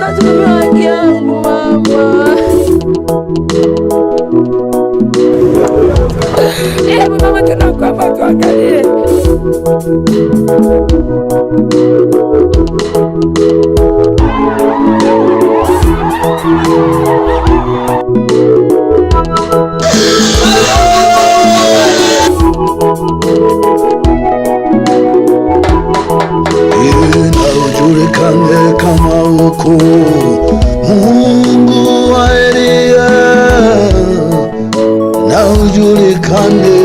Natumia haki yangu mama. Hebu mama, tunakuomba tuangalie. Na ujulikane kama uko Mungu wa Eliya, na ujulikane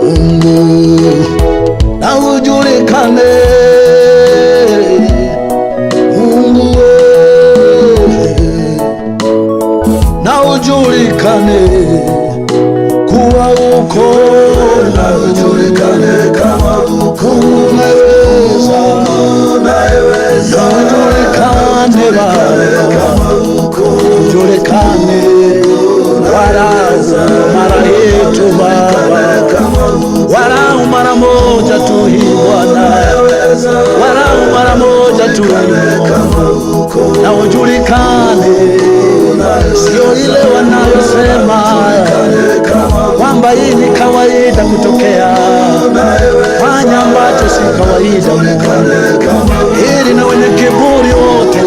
Mungu, na ujulikane Mungu we, na ujulikane kuwa uko, na ujulikane kama uko unaweza, na ujulikane Baba, ujulikane walau mara yetu Baba, walau mara moja tu hii Bwana, walau mara moja tu na ujulikane, sio ile wanayosema kwamba hii ni kawaida kutokea. Fanya ambacho si kawaida Mungu, ili na wenye kiburi wote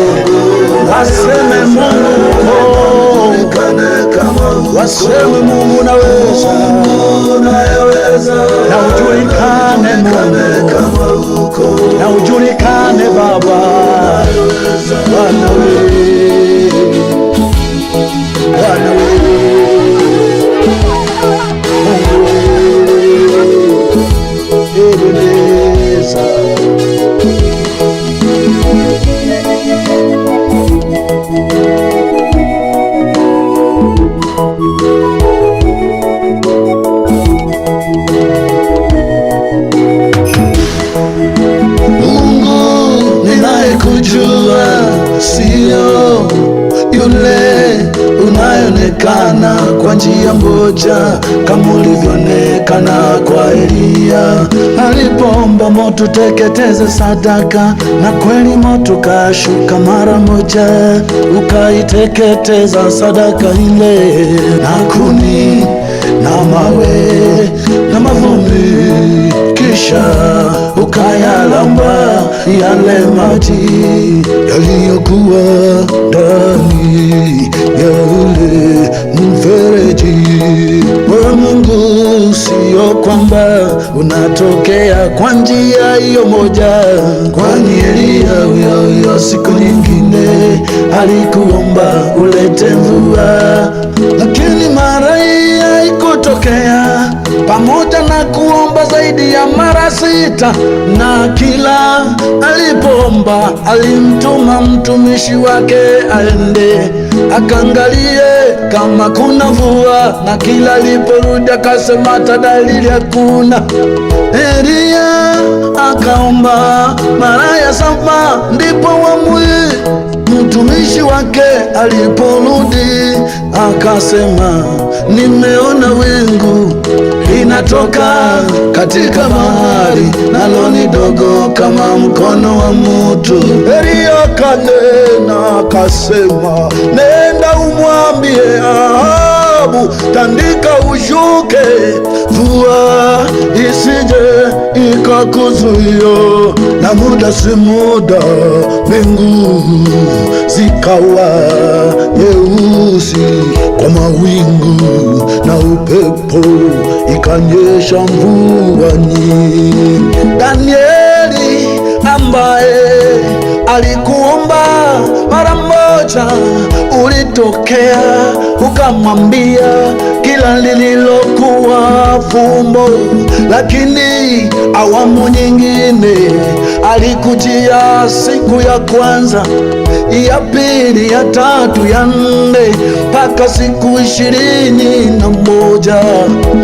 waseme Mungu uko, waseme Mungu naweza, na ujulikane Mungu, na ujulikane Baba, Bwana we, Bwana we, Mungu we, Ebeneza. Mungu ninayekujua sio yule unayeonekana kwa njia moja kama ulivyoonekana kwa Eliya alipoomba moto teketeze sadaka, na kweli moto kashuka mara moja ukaiteketeza sadaka ile na kuni na mawe na mavumbi, kisha ukayalamba yale maji yaliyokuwa ndani ya ule mfereji. Wewe Mungu, sio kwamba unatokea kwa njia hiyo moja, kwani Eliya huyo huyo siku nyingine alikuomba ulete mvua, lakini mara hii haikutokea, pamoja na kuomba zaidi ya mara 6, na kila alipoomba alimtuma mtumishi wake aende akaangalie kama kuna mvua, na kila aliporudi akasema hata dalili hakuna. Eliya akaomba mara ya 7, ndipo mtumishi wake aliporudi akasema, nimeona wingu linatoka katika bahari, nalo ni dogo kama mkono wa mtu. Eliya akanena akasema, nenda umwambie Ahabu, tandika ushuke, mvua isije ikakuzuia. Na muda si muda, mbingu zikawa nyeusi kwa mawingu na upepo, ikanyesha mvua nyingi. Danieli ambaye alikuomba mara moja, ulitokea ukamwambia kila lililokuwa fumbo, lakini awamu nyingine alikujia siku ya kwanza, ya pili, ya tatu, ya nne, mpaka siku 21.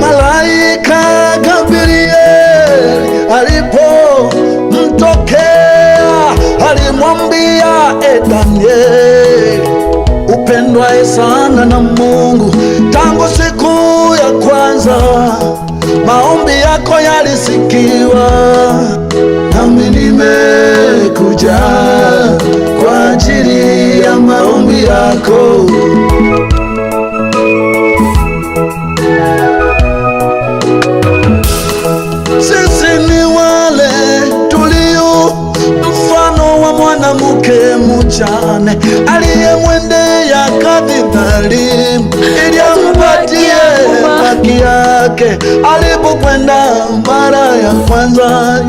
Malaika Gabriel alipomtokea alimwambia, e Daniel, Upendwaye sana na Mungu, tangu siku ya kwanza maombi yako yalisikiwa, nami nimekuja kwa ajili ya maombi yako. Sisi ni wale tulio mfano wa mwanamke mjane aliyemwendea kadhi dhalimu ili ampatie haki yake. Alipokwenda mara ya kwanza,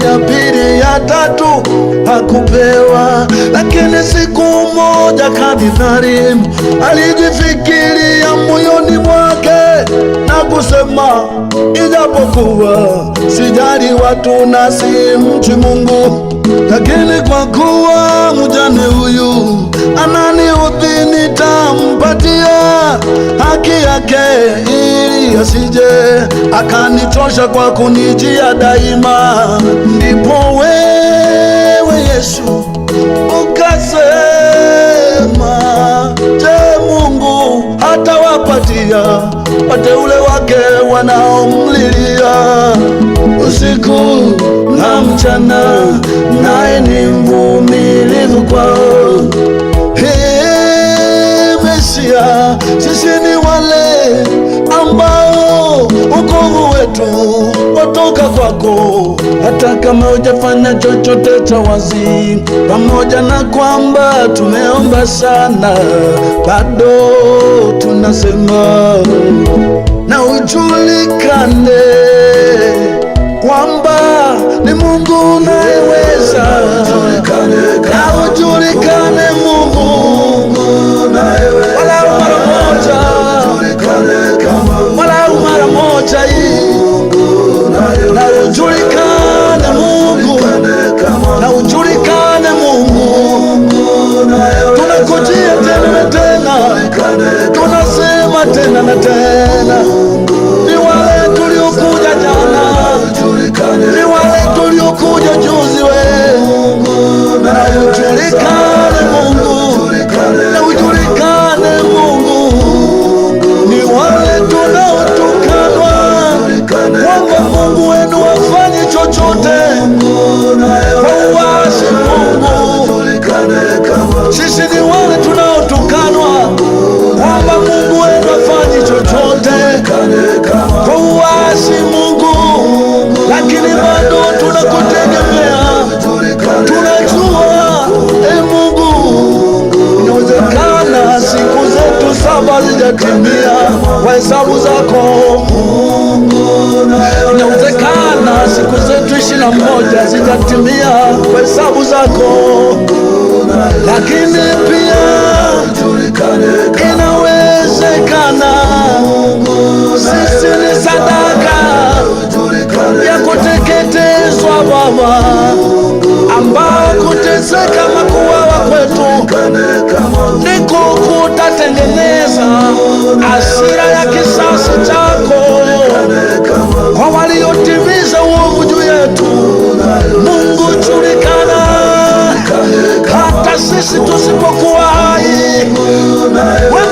ya pili, ya tatu hakupewa, lakini siku moja kadhi dhalimu alijifikiria moyoni mwake na kusema, ijapokuwa sijali watu na simchi Mungu, lakini kwa kuwa mjane huyu ananiudhi, nitampatia haki yake, ili asije akanichosha kwa kunijia daima. Ndipo wewe Yesu ukasema, je, Mungu hatawapatia wateule wake wanaomlilia usiku na mchana, naye ni mvumilivu kwao. Hey, Mesia, sisi ni wale ambao wokovu wetu watoka kwako, hata kama hujafanya chochote cha wazi, pamoja na kwamba tumeomba sana, bado tunasema na ujulikane kwamba ni Mungu unayeweza, na ujulikane Mungu walau mara moja, walau mara moja hii, na ujulikane Mungu, na ujulikane Mungu. Tunakujia tena na tena, tunasema tena na tena, ni wale tuliokuja jana, ni wale tuliokuja juzi, we na ujulikane Mungu, na ujulikane Mungu, ni wale tunaotukanwa kwamba Mungu wenu hafanyi chochote kwa uasi Mungu. Sisi ni wale tunaotukanwa kwamba Mungu wenu hafanyi chochote kwa uasi Mungu, lakini bado tunakutegemea, tunajua e Mungu, inawezekana siku zetu 7 hazijatimia kwa hesabu zako. Inawezekana siku zetu 21 hazijatimia kwa hesabu zako, lakini pia inawezekana sisi ni sadaka ya kuteketezwa Baba, ambao kuteseka makuwawa kwetu ndiko kutatengeneza hasira ya kisasi chako kwa waliotimiza uovu juu yetu. Mungu, julikana hata sisi tusipokuwa hai, wewe